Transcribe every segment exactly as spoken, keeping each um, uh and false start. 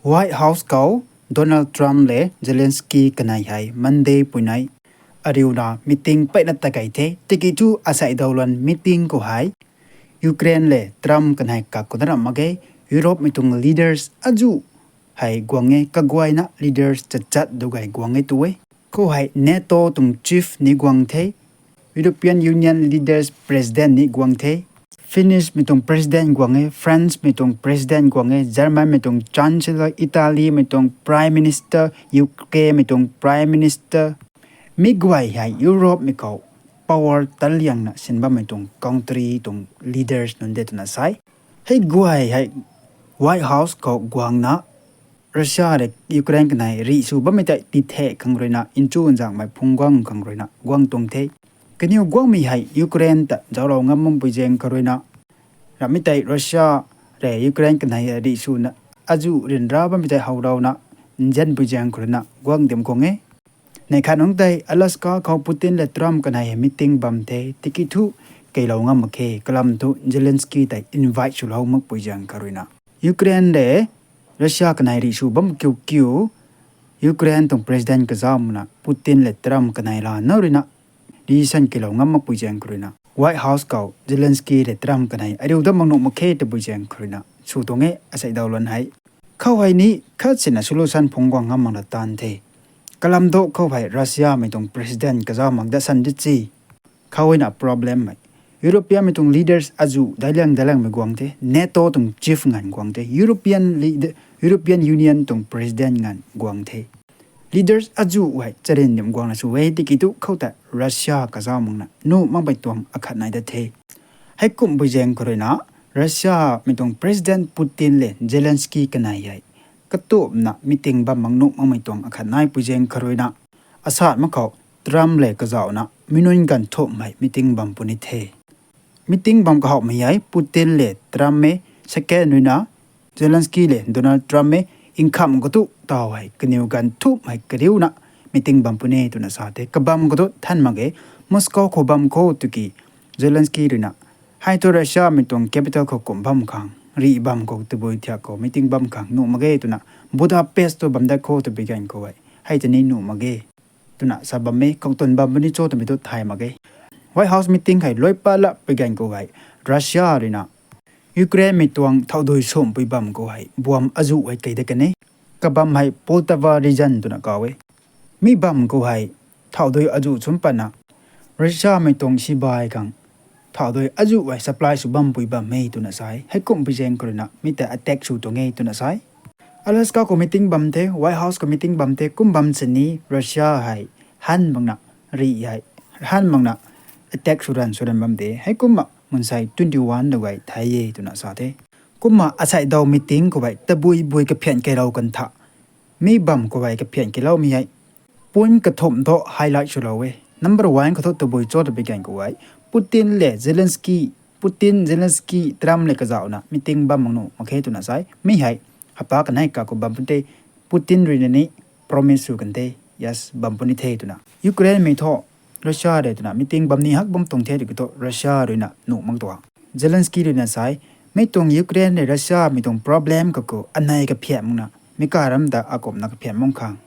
White House khou Donald Trump le Zelensky kanei hei Monday puinei ariuna meeting peyna ta kei the. Tiki thu asei dawluan meeting khou hei Ukraine le Trump kanei kak khou na ram mak ge. Europemei tuang leaders azuh hei guang e, kaguayna leaders chatchat dugay guang e tu e. Khou hei NATO tuang chief ni guang the, European Union leaders president ni guang the, Finnishmei tuang president guang e, Francemei tuang president guang e, Germanmei tuang chancellor, Italymei tuang prime minister, UKmei tuang prime minister, mi guay hei Europemei khou power taliangna sin bammei tuang country tuang leaders nunc de twna sa e. Hei guay hei White House khou guangna Russia le Ukraine kanei rih sw bammei tei tithe khang ruina nchu nzangmei phungc guang khang ruina guang tuang the. Kaniw guangmei hei Ukraine ta zauclou ngam makpui zaeng kha ruina, ramhmei tei Russia le Ukraine kanei rih swna azuh ryanra bammei tei howlouna nzianpui zaeng kha ruina guang dim khang e. Neih khat nungc tei Alaska khou Putin le Trump kanei hei meeting bam the, tiki thu keylou ngam mak khe, kalam thu Zelensky tei invite swlou makpui zaeng kha ruina. Ukraine le Russia kanei rih sw bam kiu kiu, Ukraine tuang president kazauhna Putin le Trump kanei lana ruina decision keylou ngam makpui zaeng kha ruina, White House khou Zelensky le Trump kanei ariu dat mak nuh mak khe tabui zaeng kha ruina sw tuang e asei dawluan hei. Khou hei ni khat sina solution phungc guang ngam mak la tan the. Kalam thu khou hei Russiamei tuang president kazauh mak dat san di ci. Khou hei na problem hei Europeanmei tuang leaders azuh dailang dailangmei guang the, NATO tuang chief nganv guang the, European lead-, European Union tuang president nganv guang the. Leaders azuh hei charyn dim guangna sw e, tiki thu khou ta Russia kazauh makna nuh makmei tuang akhat nai dat the. Heikumhpui zaeng kha ruina, Russiamei tuang president Putin le Zelensky kanei hei katumna meeting bam mak nuh makmei tuang akhat naipui zaeng kha ruina, asat mak khou Trump le kazauhna mi nunc ganv thumh hei meeting bam puni the. Meeting bam kahowmei hei Putin le Trump e, second ruina Zelensky le Donald Trump e. Nkham khou thu taw hei kaniw ganv thumh hei kariuna meeting bam puni twna sa the. Kabam khou thu than mak ge, Moscow khou bam khou tiki Zelensky ruina, hei thu Russiamei tuang capital khou kum bam khang, rih bam khou tabui thiak khou meeting bam khang nuh mak ge twna, Budapest tu bam dat khou tabui ganv khou hei hei tini nuh mak ge twna sa bam e. Khou twn bam puni cho twmei thu thay mak ge. White House meeting hei luai pat lak pui ganv khou hei Russia ruina Ukrainemei tuang thauhdui sumhpui bam khou hei buam azuh hei kei dat kan e. Kabam hei Poltava region twna kaw e. Mi bam khou hei thauhdui azuh sumh patna Russiamei tuang sibai khang thauhdui azuh hei supply sw bampui bam e twna sa e. Heikumhpui zaeng kha ruina mi ta attack sw tuang e twna sa e. Alaska khou meeting bam the, White House khou meeting bam the, kum bam sini Russia hei han makna rih hei, han makna attack sw ran sw ran bam de. Heikumna mansei twenty one dugay thay e twna sa the. Kumna asei daw meeting khou hei tabui bui kaphian keilou kan tha. Mi bam khou hei kaphian keiloumei hei point kathumh thu highlight swlou e. Number one khou thu tabui cho tabui ganv khou hei Putin le Zelensky, Putin, Zelensky, Trump le kazauhna meeting bam mak nuh mak khe twna sa e. Mi hei hapta kanei kak khou bam puni the, Putin ruina ni promise sw kan the, yes, bam puni the twna. Ukrainemei thu Russia de twna meeting bam ni hak bam tuang the tiki thu Russia ruina nuh mak tua. Zelensky ruina sa e, mi tuang Ukraine le Russiamei tuang problem kha khou anei kaphian makna mi karam ta akumhna kaphian mak khang,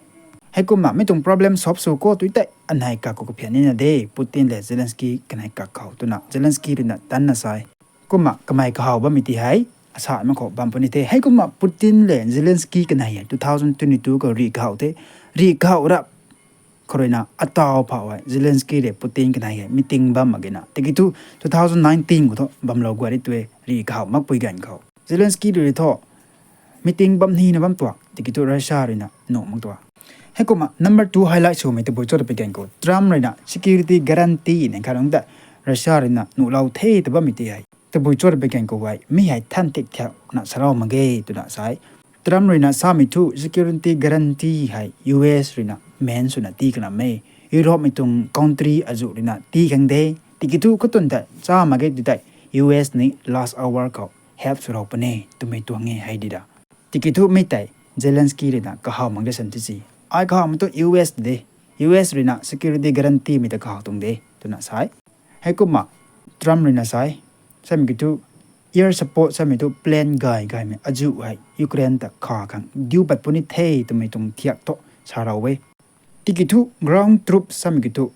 heikumna mi tuang problem solve sw khou tui tei anei kak khou kaphian nina de Putin le Zelensky kanei kak khou twna Zelensky ruina tanna sa e. Kumna kamei kahaw bammei ti hei asat mak khou bam puni the. Heikumna Putin le Zelensky kanei hei two thousand twenty two khou rih kahaw the. Rih kahaw rap kha ruina ataw phau hei Zelensky le Putin kanei hei meeting bam mak gena tiki thu two thousand nineteen khou thu bamlou guay ri tu e, rih kahaw makpui ganv khou Zelensky rui thu meeting bam nina bam tuang tiki thu Russia ruina nuh mak tua. Heikumna number two highlight swmei tabui cho tabui ganv khou Trump ruina security guarantee nang kha rungc ta Russia ruina nuhlou the ta bammei ti hei tabui cho tabui ganv khou hei mi hei than tik thiakna salou mak ge twna sa e. Trump ruina samei thu security guarantee hei U S ruina main swna tii kanam e. Europemei tuang country azuh ruina tii khang de. Tiki thu khou twn ta cha mak ge ti tei U S ni last hour khou help swlou puni twmei tuang e hei di da. Tiki thu mi tei Zelensky ruina kahaw mak de san ti si. Ai kahawmei thu U S de. U S ruina security guarantee mei ta kahaw tuang de twna sa e. Heikumna Trump ruina sa e, samei ki thu air support samei thu plane gay gaymei azuh hei Ukraine ta kha khang diu pat puni the twmei tuang thiak thu sa rau e. Tiki thu ground troops samei ki thu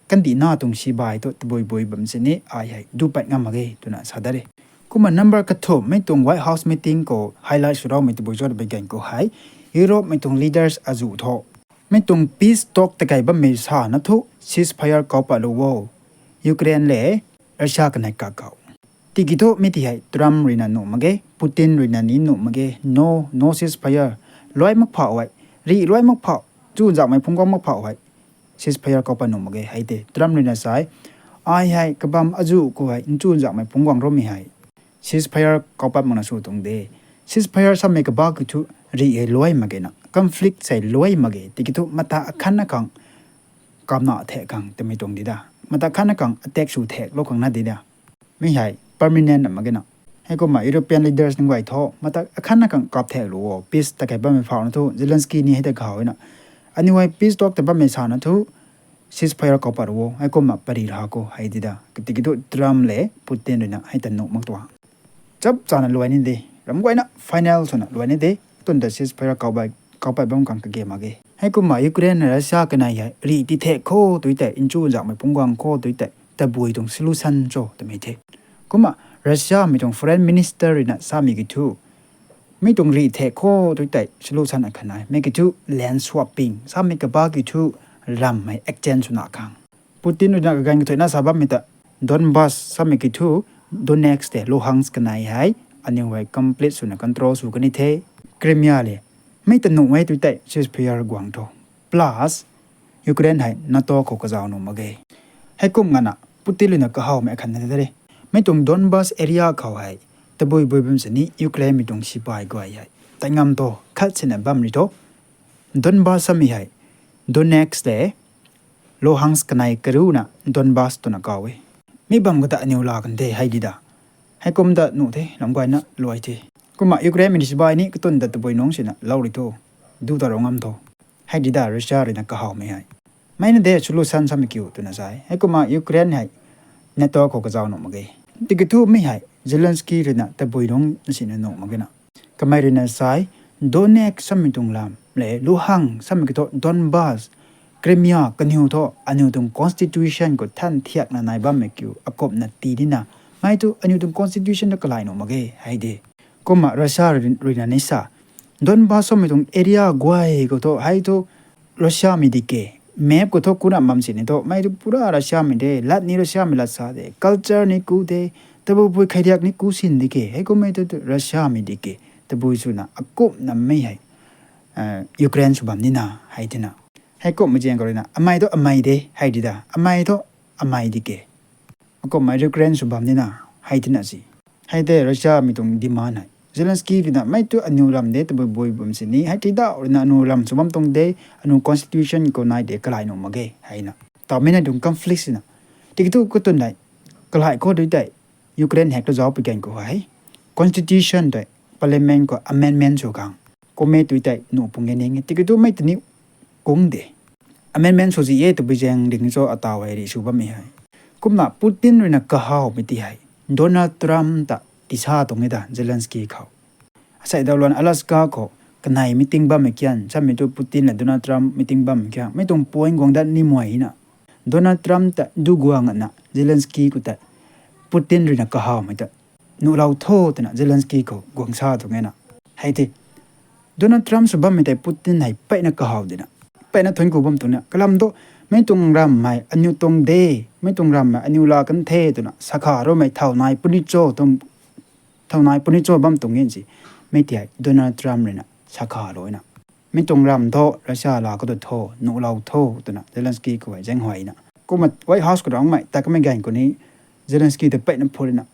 kandihna tuang sibai thu tabui bui bam sini ai hei du pat ngam mak ge twna sa dat e. Kumna number kathumhmei tuang White House meeting khou highlight sw raumei tabui cho twpui ganv khou hei, Europe mei tuang leaders azuh thu, mi tuang peace talk takei bammei sana thu ceasefire kau pat lu o, Ukraine le Russia kanei kakhou. Tiki thu mi ti hei Trump ruina nuh mak ge, Putin ruina ni nuh mak ge, no, no ceasefire, luai mak phau hei, rih luai mak phau, nchunzaumei phungc guang mak phau hei ceasefire kau pat nuh mak ge hei tei Trump ruina sa e. Ai hei kabam azuh khou hei nchunzaumei phungc guang roumei hei ceasefire kau pat makna sw tuang de. Ceasefire samei kaba ki thu rih hei luai mak ge na, conflict sei luai mak ge, tiki thu mata akhatna khang kapna thek khang twmei tuang di da. Mata khatna khang attack sw theklou khang na di da. Mi hei permanent na mak ge na. Heikumna European leaders nunc guay thu mata akhatna khang kap thek lu o, peace takei bammei phau na thu Zelensky ni hei ta kahaw na, aniu hei peace talk ta bammei sana thu ceasefire kau pat o, heikumna pari raha khou hei di da. Tiki thu Trump le Putin ruina hei ta nuh mak tuang. Chap chana luai ni de, ram guayna final swna luai ni de, tun ta ceasefire kau pat bam khang kage mak ge. Heikumna Ukraine Russia kanei hei rih ti thek khou tui tei, nchunzaumei phungc guang khou tui tei tabui tuang solution cho twmei the. Kumna Russia mei tuang foreign minister ruina samei ki thu, mi tuang rih thek khou tui tei solution akhat nai, mi ki thu land swapping samei kaba ki thu, ram hei exchange swna khang. Putin ruina kaganv kathuina sa bammei ta Donbas samei ki thu, Donetsk tei Luhansk kanei hei aniu hei complete swna control sw kani the. Crimea le mi ta nuh e tui tei ceasefire guang tho. Plus Ukraine hei NATO khou kazauh nuh mak ge. Heikum ngana Putin ruina kahawmei akhat na de. Mi tuang Donbas area khou hei tabui bui bam sini Ukraine mei tuang sipai guay hei tei ngam tho, khat sina bam ri tho. Donbas samei hei Donetsk le Luhansk kanei karuna Donbas twna kaw e. Mi bam kata aniw laa kan the hei di da. Heikum ta nuh the, lam guayna luai the. Kumna Ukraine mei sibai ni katun ta tabui nungc sina lou ri tho, du ta rou ngam tho, hei di da Russia ruina kahawmei hei. Mei na de solution samei kiu twna sa e. Heikumna Ukraine hei NATO khou kazauh nuh mak ge. Tiki thu mi hei Zelensky ruina tabui nungc sina nuh mak ge na. Kamei ruina sa e, Donetsk samei tuang lam le Luhansk samei ki thu Donbas, Crimea kaniw thu aniw tuang constitution khou than thiakna nai bammei kiu akumna tii dina. Mei thu aniw tuang constitution ta kalai nuh mak ge hei de. Kumna Russia ruina ni sa, Donbas samei tuang area guay khou thu hei thu Russia mei di ke. Map khou thu kuna bam sini thu mei thu pura Russia mei de, lat ni Russia mei lat sa de, culture ni ku de, tabui bui khairiak ni ku sin di ke. Heikummei thu Russia mei di ke. Tabui swna akumna mei hei Ukraine sw bam nina hei tina. Heikumhmei zaeng khou ruina amei thu amei de hei di da, amei thu amei di ke. Akumhmei Ukraine sw bam nina hei tina si. Hei tei Russia mei tuang demand hei. Zelensky ruina mei thu aniw lam de tabui bui bam sini, hei tidauh ruina aniw lam sw bam tuang de, aniw constitution khou nai de kalai nuh mak ge hei na. Tawmei na tuang conflict sina. Tiki thu katun dei kalai khou dui tei Ukraine hek tu zauc pui gan khou hei constitution tei parliament khou amendment sw khang kummei tui tei nuh pung e ning e. Tiki thu mei tini kung de. Amendment sw zi e tabui zaeng ding cho ataw hei rih sw bammei hei. Kumna Putin ruina kahawmei ti hei Donald Trump ta tisa tuang e da Zelensky khou. Asei daw luan Alaska khou kanei meeting bammei kian, samei thu Putin le Donald Trump meeting bammei kian, mei tuang point guang dat ni muay na. Donald Trump ta du guang na Zelensky khou ta Putin ruina kahawmei ta nuhlou tho twna Zelensky khou guang sa tuang e na. Hei tei Donald Trump sw bammei tei Putin hei peyna kahaw dina, peyna thuanc ku bam tuang na. Kalam thu mei tuang ram hei aniw tuang de, mei tuang ram hei aniw laa kan the twna sakha roumei thaw nai puni cho, thaw nai puni cho bam tuang e si. Mei ti hei Donald Trump ruina sakha lou na. Mei tuang ram thu Russia laa khou tu tho, nuhlou tho twna Zelensky khou hei zaenghuay na. Kumna White House khou rangmei ta kamei gan khou ni Zelensky ta peyna phut na.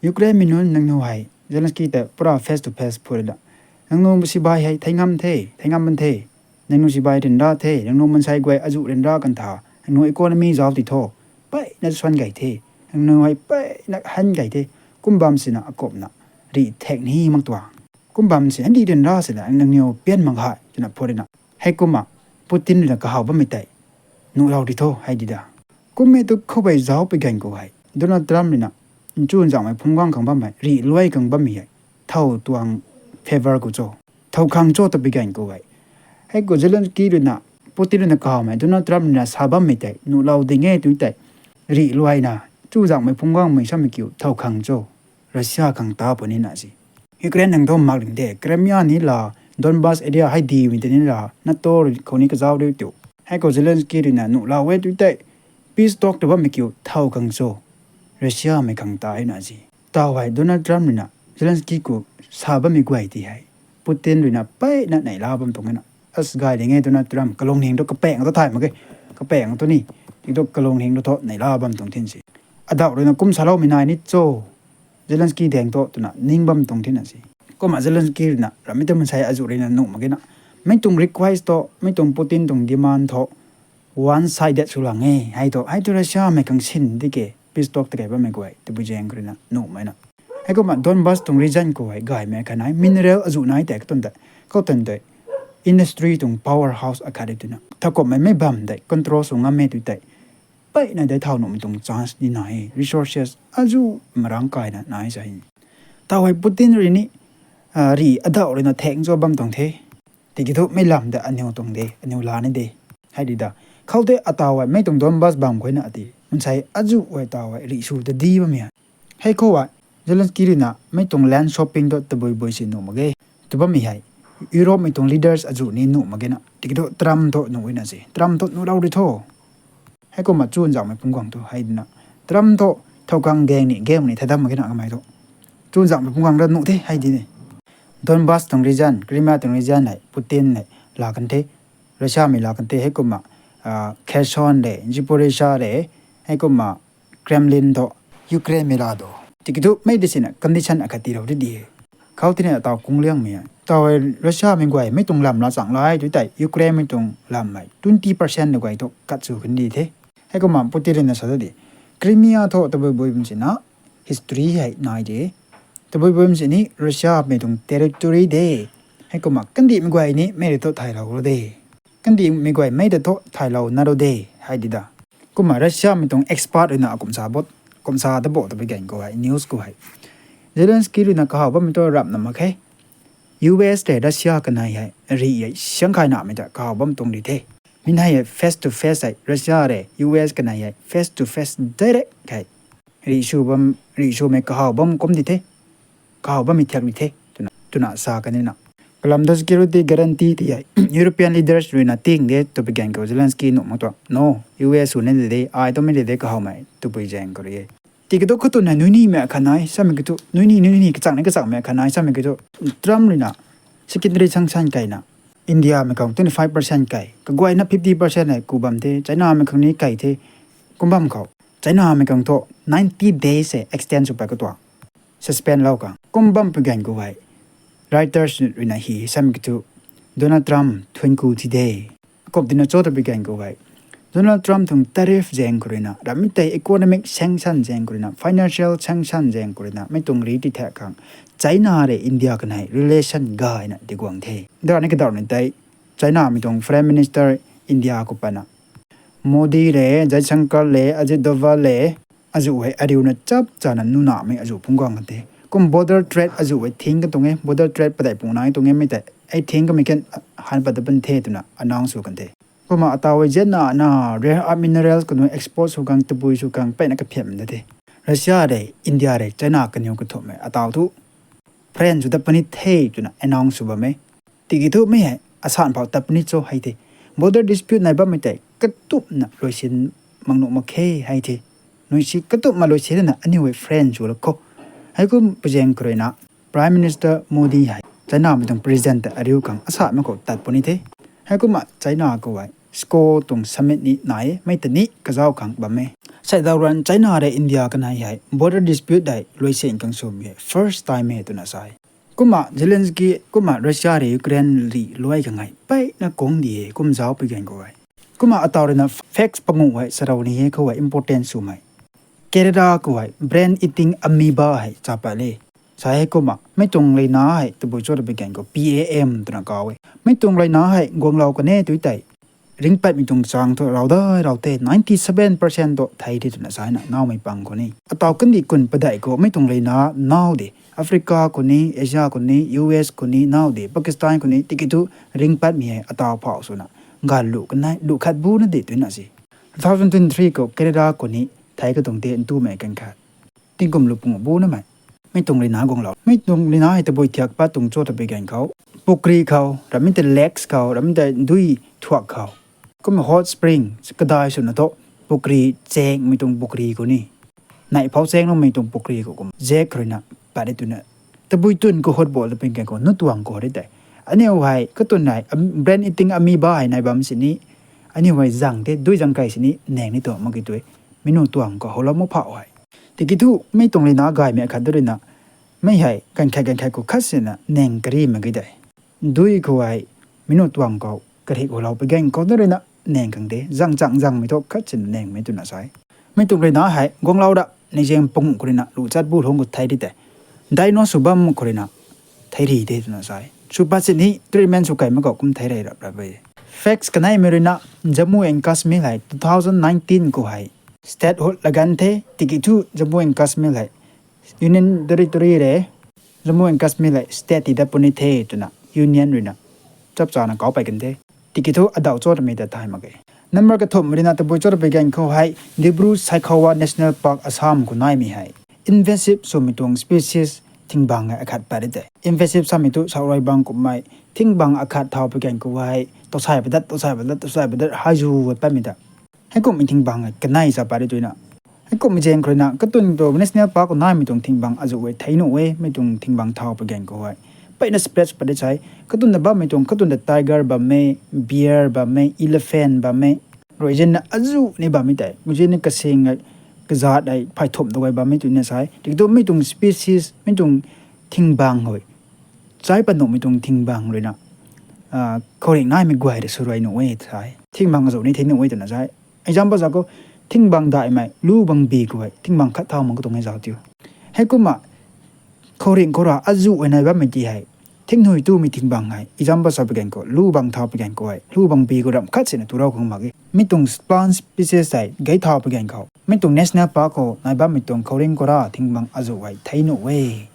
Ukraine mei nunc nangniw hei, Zelensky ta pura face to face phut na. Nangniw sibai hei thei ngam the, thei ngam ban the. Nangniw sibai ryanra the, nangniw mansei guay azuh ryanra kan tha. Nangniw economy zauc ti tho. Peyna suan gay the. Nangniw hei peyna han gay the. Kum bam sina akumna rih thek ni mak tuang. Kum bam si handi ryanra sina nangniw pian mak hei twna phut na. Heikumna Putin ruina kahaw bammei tei nuhlou di tho hei di da. Kummei tu khoubei zauc pui gan khou hei Donald Trump ruina nchunzaenghmei phungc guang khang bammei, rih luai khang bammei hei thow tuang favour khou cho, thow khang cho ta bi gan khou hei. Hei khou Zelensky ruina, Putin ruina kahawmei, Donald Trump ruina sa bammei tei nuhlou ding e tu tei, rih luaina, chuzaenghmei phungc guangmei samei kiu thow khang cho, Russia khang ta puni na si. Ukraine nang thu mak ring de, Crimea ni la, Donbas area hei dimei tei ni la, NATO khou ni kazauc riu tu. Hei khou Zelensky ruina nuhlou e tu tei, peace talk ta bammei kiu thow khang cho, Russia mei khang ta na si. Taw hei Donald Trump ruina Zelensky khou sa bammei guay ti hei, Putin ruina peyna neihla bam tuang na. As gay ding e Donald Trump, kalung ning tu kapaeng tu thay mak ge, kapaeng tu ni, ti tu kalung ning tu tho neihla bam tuang thin si. Adauh ruina kum saloumei nai ni cho, Zelensky daeng thu twna ning bam tuang thina si. Kumna Zelensky ruina rammei ta mansei azuh ruina nuh mak ge na. Mei tuang request thu, mei tuang Putin tuang demand thu one sided sw lang e. Hei thu, hei thu Russia mei khang sin di ke, peace talk ta kei bammei guay tabui zaeng khou ruina nuhmei na. Heikumna Donbas tuang region khou hei gaymei khat nai, mineral azuh nai tei katuan tei, katuan tei industry tuang powerhouse akhat di twna. Thakumhmei mei bam tei control sw ngam e tu tei, peyna dei thau nuhmei tuang chance ni nai e, resources azuh marang kaina nai sa e. Taw hei Putin rui ni, rih adauh ruina theng cho bam tuang the. Tiki thu mei lam de aniw tuang de, aniw la ni de. Hei di da. Khou tei ataw hei mei tuang Donbas bam khou na ti, mansei azuh hei taw hei rih sw ta di bammei hei. Hei khou hei, Zelensky ruina mei tuang land swapping thu tabui bui si nuh mak ge. Tw bammei hei, Europe mei tuang leaders azuh ni nuh mak ge na. Tiki thu Trump thu nuh na si. Trump thu nuhlou ri tho. Heikumna chunzaenghmei phungc guang thu hei dina. Trump thu thow khang gaeng ni, gaeng ni thei dam mak ge na kamei thu. Chunzaenghmei phungc guang ra nuh the hei di ni. Donbas tuang region, Crimea tuang region hei, Putin hei, la kan the. Russia mei la kan the, heikumna, Kherson de, Zaporizhzhia de, heikumna Kremlin thu, Ukraine mei la do. Tiki thu mei di sina condition akhat tirou di di. Khou tina taw kung liangmei. Taw hei Russia mei guay mei tuang lam la chang lai tu tei, Ukraine mei tuang lam hei twenty percent de guay thu kat sw kan di the. Heikumna Putin ruina sa ta di. Crimea thu tabui bui bam sina history hei nai de. Tabui bui bam sini Russia mei tuang territory de. Heikumna kandihmei guay ni mei rui thu thaylou ro de. Kandihmei guay mei ta thu thaylou na ro de, hei di da. Kumna Russia mei tuang expert ruina akumsa bot, kumsa ta bo tabui gan khou hei, news khou hei. Zelensky ruina kahaw bammei thu rapna mak khe. U S tei Russia kanei hei, rih hei, siang khay namei ta kahaw bam tuang di the. Mi hei hei face to face hei, Russia rei, U S kanei hei, face to face direct hei. Rih sw bam, rih swmei kahaw bam kum di the. Kahaw bammei thiak di the. Twna, twna sa kan na. Kalam thu security guarantee ti hei, European leaders ruina ting de, tabui gan khou Zelensky nuh mak tuang. No, U S sw ni de de, ai tu mei de de kahawmei, tabui zaeng khou rui e. Tiki thu khatuna nuini mei khat nai, samei kiu thu, nuini, nuini, kachang ni kachangmei khat nai, samei kiu thu, Trump ruina, secondary sanction kaina, India mei khang twenty five percent kai, kaguayna fifty percent hei ku bam the, China mei khang ni kai the, kum bam khou. China mei khang thu ninety days hei extend sw pat katuang. Suspend lou khang. Kum bam pui gan khou hei. Reuters ruina hi, samei kiu thu, Donald Trump thuanc ku thi de. Kop dina cho ta pui gan khou hei. Donald Trump tuang tariff zaeng khou ruina, rammei tei economic sanction zaeng khou ruina, financial sanction zaeng khou ruina, mei tuang rih ti thak khang. China rei India kanei relation gayna di guang the. Dani kadauh ni tei, China mei tuang Prime Minister India khou patna, Modi le, Jaishankar le, Ajit Doval le, azuh hei ariuna chap chana nunamei azuh phungc guang kan the. Kum border trade azuh hei thing kan tuang e, border trade padeih pung nai tuang e mei tei, ei thing kamei kan han pat ta pan the twna announce sw kan the. Kumna ataw hei zianna na rare earth minerals kanu export sw khang, tabui sw khang, peyna kaphiam da the. Russia rei, India rei, China kaniw kathumhmei ataw thu friend sw tat puni the twna announce sw bam e. Tiki thu mei hei, asan phou tat puni cho hei the. Border dispute nai bammei tei, katumna luisin mak nuh mak khe hei the. Nuisi katumna luisin na aniu hei friend sw la khou. Heikum pui zaeng khou ruina, Prime Minister Modi hei, China mei tuang President ta ariu khang asamei khou tat puni the. Heikumna China khou hei, SCO tuang summit ni nai e, mei ta ni kazauh khang bam e. Sei daw ruan China rei India kanei hei, border dispute hei, luisin khang swmei hei, first time e twna sa e. Kumna Zelensky, kumna Russia rei Ukraine rih luai khang hei, peyna kung di e, kum zauc pui gan khou hei. Kumna ataw ruina facts panguh hei, sarou ni hei khou hei, important swmei. Kerala khou hei, brain eating amoeba hei, cha pat le. Sa hei kumna, mei tuang leina hei, tabui cho ta pui gan khou, P A M twna kaw e. Mei tuang leina hei, guanglou kan e tu tei. ringpatmei tuang chang thu raw dai raw the, ninety seven percent tu thei the twna sa na naumei pang khou ni. Ataw kandih kun padeih khou mei tuang leina nau de, Africa khou ni, Asia khou ni, U S khou ni nau de, Pakistan khou ni, tiki thu ringpatmei hei ataw phau swna gaanv lu kanei lu khat bu na de twna si. Two thousand twenty-three khou Canada khou ni thei katuang the ntumei kan khat. Tingkum lu pung bu na mei. Mei tuang leina guanglou. Mei tuang leina hei tabui thiak pat tuang cho ta pi gan khou, pukri khou, ramei ta lakes khou, ramei ta dui thuak khou, kumna hot spring kadai swna thu, pukri, chengmei tuang pukri khou ni, neih phou chengloumei tuang pukri khou kum zak khou ruina pat e twna. Tabui tun khou hot bol ta pi gan khou nu tuang khou ri tei, aniu hei katun hei brain eating amoeba hei nai bam sini, aniu hei zang the, dui zang kai sini nang ni tuang mak ki tui, mei nu tuang khou houlou mu phau hei. Tiki thu mei tuang leina gaymei khat du ruina, mei hei ganv khat ganv khat khou khat sina nang kari mak ki tei, dui khou hei mei nu tuang khou karik houlou pi gan khou du ruina nang khang de, zang chang zangmei thu khat sina nangmei twna sa e. Mei tuang leina hei guanglou ra ni zaeng pung khou ruina lu chat bu lungc khou thei ri tei, diagnose sw bam khou ruina thei ri de twna sa e. Sw pat sini treatment sw kai mak khou kum thei rei rap rap e. Facts kaneimei ruina, Jammu and Kashmir hei two thousand nineteen khou hei statehood lagan the, tiki thu Jammu and Kashmir hei Union Territory re, Jammu and Kashmir hei state ti dat puni the twna Union ruina chap chana kau pey kan the. Tiki thu adaw cho ta mei ta thay mak ge. Number kathumh ruina tabui cho ta pi gan khou hei Dibru Saikhowa National Park Assam khou naimei hei invasive swmei tuang species thingbang hei akhat pat ri tei. Invasive samei thu saurai bang kummei thingbang akhat thau pi gan khou hei tosai padat, tosai padat, tosai padat hei zu patmei ta. Heikumhmei thingbang hei kanei sa pat ri twna. Heikumhmei zaeng khou ruina katun tu national park khou naimei tuang thingbang azuh hei thei nuh e, mei tuang thingbang thau pi gan khou hei peyna spread pat ri sai. Katun ta bammei tuang, katun ta tiger bam e, bear bam e, elephant bam e. Rui zinna azuh ni bammei tei, mei zinna kasing hei, kazat hei phey thumh tu gay bammei twna sai. Tiki thu mei tuang species, mei tuang thingbang hei chai pat nuhmei tuang thingbang ruina khouringh naimei guay ta sw rui nuh e sai. Thingbang azuh ni thei nuh e twna sai. Example sa khou, thingbang daihmei lu bang bi khou hei thingbang khat thau mak khou tuang e zauc tiu. Heikumna khouringh khou ra azuh hei nai bammei ti hei thingnui tumei thingbang hei example sa pi gan khou lu bang thau pi gan khou hei lu bang bi khou ram khat sina tu rau khang mak e. Mei tuang plant species hei gay thau pi gan khou mei tuang national park khou nai bammei tuang khouringh khou ra thingbang azuh hei thei nuh e.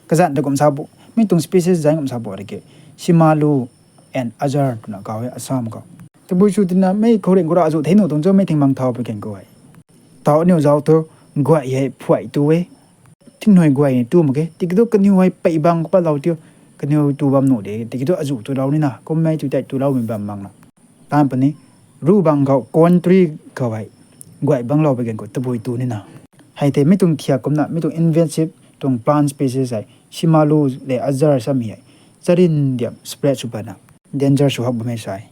Kazanc ta kum sa bu, mei tuang species zanc kum sa bu riki, Simalu and Azar twna kau e Assam khou. Tabui sw tina mei khouringh khou ra azuh thei nuh tuang cho mei thingbang thau pi gan khou hei. Tau aniu zauc thu guay hei phuay tu e. Thingnui guay ni tu mak ge. Tiki thu kaniw hei pey bang khou patlou tiu. Kaniw tu bam nuh de. Tiki thu azuh tulou nina. Kummei tu tei tuloumei bam bang na. Tan puni, ru bang khou, country khou hei guay banglou pi gan khou tabui tu nina. Hei tei mei tuang thiak kumna, mei tuang invasive tuang plant species hei Simalu le Azar samei hei charin diam spread sw patna danger sw hak bammei sai.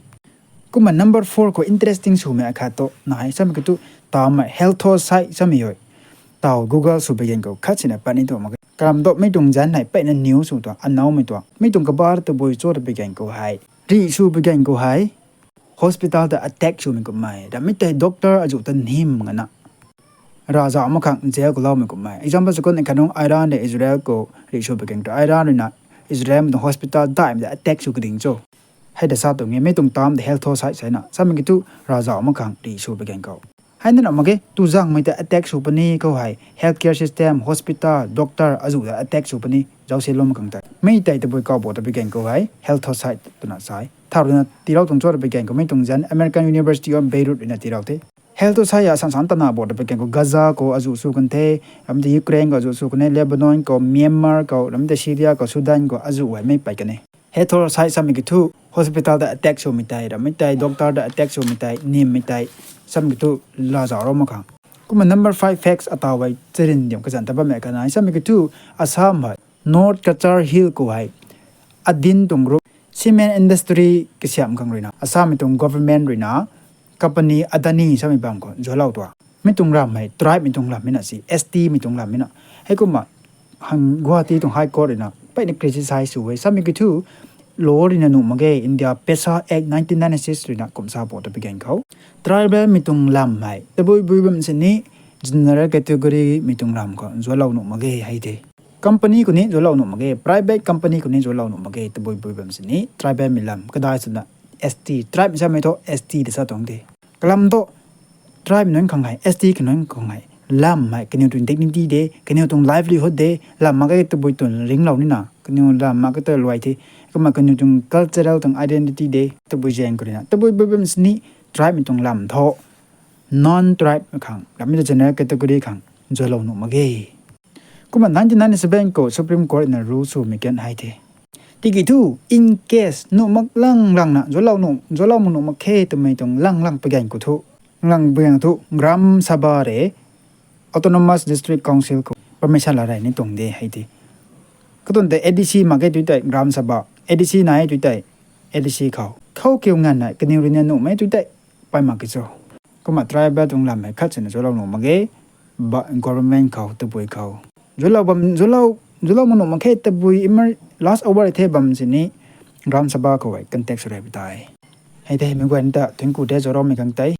Kumna number four khou interesting swmei akhat tu nai samei kiu thu, tamei Haltosite samei hei. Tau Google sw pi gan khou khat sina pat ni tu mak ge. Karam tu mei tuang zanc hei peyna news sw tuang, anaumei tuang. Mei tuang kabar tabui cho ta pi gan khou hei, rih sw pi gan khou hei hospital ta attack swmei kummei, ramei tei doctor azuh ta nhim ngana, ravzauh mak khang jail khou loumei kummei. Example sa khou ni khat nung Iran le Israel khou rih sw pi gan khou, Iran ruina Israel mei tuang hospital daihmei ta attack sw kading cho. Hei ta sa tuang e, mei tuang tam ta Haltosite sa na. Samei kiu thu ravzauh mak khang rih sw pi gan khou. Hei na na mak ge, tu zangmei ta attack sw puni khou hei healthcare system, hospital, doctor azuh ta attack sw puni, zauc se lou mak khang tei. Mei tei tabui kau bo ta pi gan khou hei Haltosite twna sa e. Thau ruina tiilou tuang cho ta pi gan khou mei tuang zanc American University of Beirut ruina tiilou the. Haltosite a san san tana bo ta pi gan khou Gaza khou azuh sw kan the, ramei tei Ukraine khou azuh sw kan e, Lebanon khou, Myanmar khou, ramei tei Syria khou, Sudan khou azuh hei mei pat kan e. Haltosite samei kiu thu hospital ta attack swmei tei, ramei tei doctor ta attack swmei tei, nimmei tei, samei kiu thu ravzauh rou mak khang. Kumna number five facts ataw hei charin diam kazanc ta bammei kanei samei kiu thu, Assam hei North Cachar Hill khou hei adin tuang group cement industry kasiamh khang ruina Assam mei tuang government ruina company Adani samei bam khou zuaclou tuang. Mei tuang ram hei tribe mei tuang lam mei na si, S T mei tuang lam mei na. Heikumna hang Guwahati tuang High Court ruina peyna criticize sw e. Samei kiu thu law ruina nuh mak ge, India PESA Act nineteen ninety-six ruina kum sa bo ta pi gan khou, tribal mei tuang lam hei tabui bui bam sini general category mei tuang lam khou zuaclou nuh mak ge hei the. Company khou ni zuaclou nuh mak ge, private company khou ni zuaclou nuh mak ge, tabui bui bam sini tribal mei lam kadai swna S T, tribe samei thu S T ta sa tuang de. Kalam thu tribe nunc khang hei, S T kha nunc khang hei, lam hei kaniw tuang dignity de, kaniw tuang livelihood de, lam mak e tabui tuang ringlou nina, kaniw lam mak e ta luai the, kumna kaniw tuang cultural tuang identity de, tabui zaeng khou ruina, tabui bui bam sini, tribe mei tuang lam thu, non-tribe khang, ramei ta general category khang, zualou nuh mak ge. Kumna nineteen ninety-seven khou Supreme Court na rule swmei kan hei the. Tiki thu, in case nuh mak lang langna, zualou nuh, zualou mak nuh mak khe twmei tuang lang lang pagang khou thu, lang pagang thu, Gram Sabha re, Autonomous District Council khou permission la rey ni tuang de hei the. Katuang tei A D C mak ge tu tei Gram Sabha, A D C nai tu tei, A D C khou. Khou kiu nganvna kaniw ruina nuhmei tu tei, pay mak ki cho. Kumna tribal tuang lammei khat swna zualou nuh mak ge, ba government khou, tabui khou. Zualou bam, zualou, zualou mak nuh mak khe tabui emer-, last hour the bam sini, Gram Sabha khou hei contact sw rey pu tei. Hei the, mei guayna ta, thank you de, zualoumei khang tei.